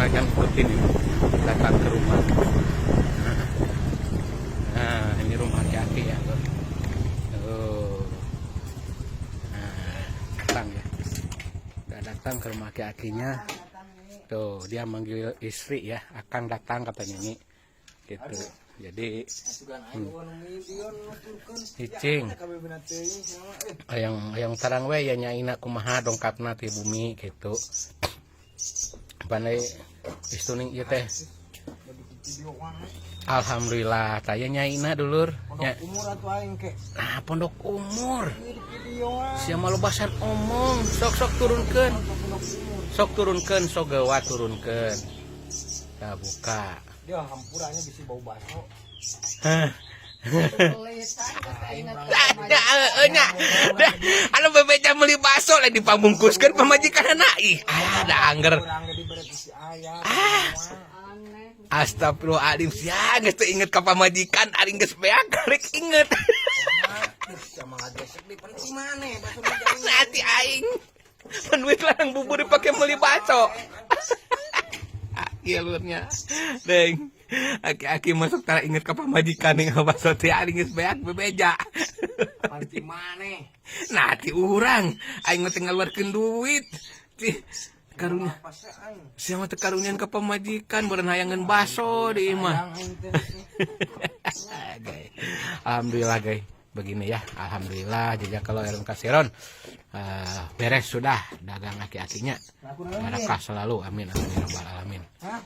Kalian ikutin ini datang ke rumah. Nah, ini rumah aki-aki ya, Lur. Tuh. Nah, datang ya. Udah datang ke rumah aki-akinya. Tuh, dia manggil istri ya, akan datang katanya nih. Gitu. Jadi cicing hayang hayang tarang we ya nyaina kumaha dongkapna ti bumi gitu. Pandai istuning ieu teh. Alhamdulillah, taya nyaina, dulur. Nya. Umur atuh aing ke. Nah, pondok umur. Ieu di video. Sia lobasan omong, sok sok turunkeun. Sok turunkeun, sok gewa turunkeun. Kita buka. Dia hampurannya bisa bau baso. Hah. Dah, nya. Dah, anu bebeja meuli baso lain dipabungkuskeun pamajikanna, ih. Ah, da angger. Urang ge dibere ku si ayah. Ah. Astagfirullahaladzim, sia geus teu inget ka pamajikan, ari geus beak karek inget. Sama ngagesek di penting maneh baso. Nanti aing. Pan duit ladang bubur dipake meuli baso. Iya, lurnya. Deng. Aki-aki masuk tara inget ka pamajikan ning baso teh, ari geus beak bebeja. Panti maneh. Nah, ti urang aing mah teu ngaluarkeun duit. Ti karunya. Pas aing. Sia mah teu karunian ka pamajikan, beureun hayangeun baso di imah. Aing teh. Guys. Alhamdulillah, guys. Begini ya. Alhamdulillah jazakallahu khairan kasiron. Beres sudah dagang aki-akinya. Barakah selalu. Amin amin ya rabbal alamin. Hah?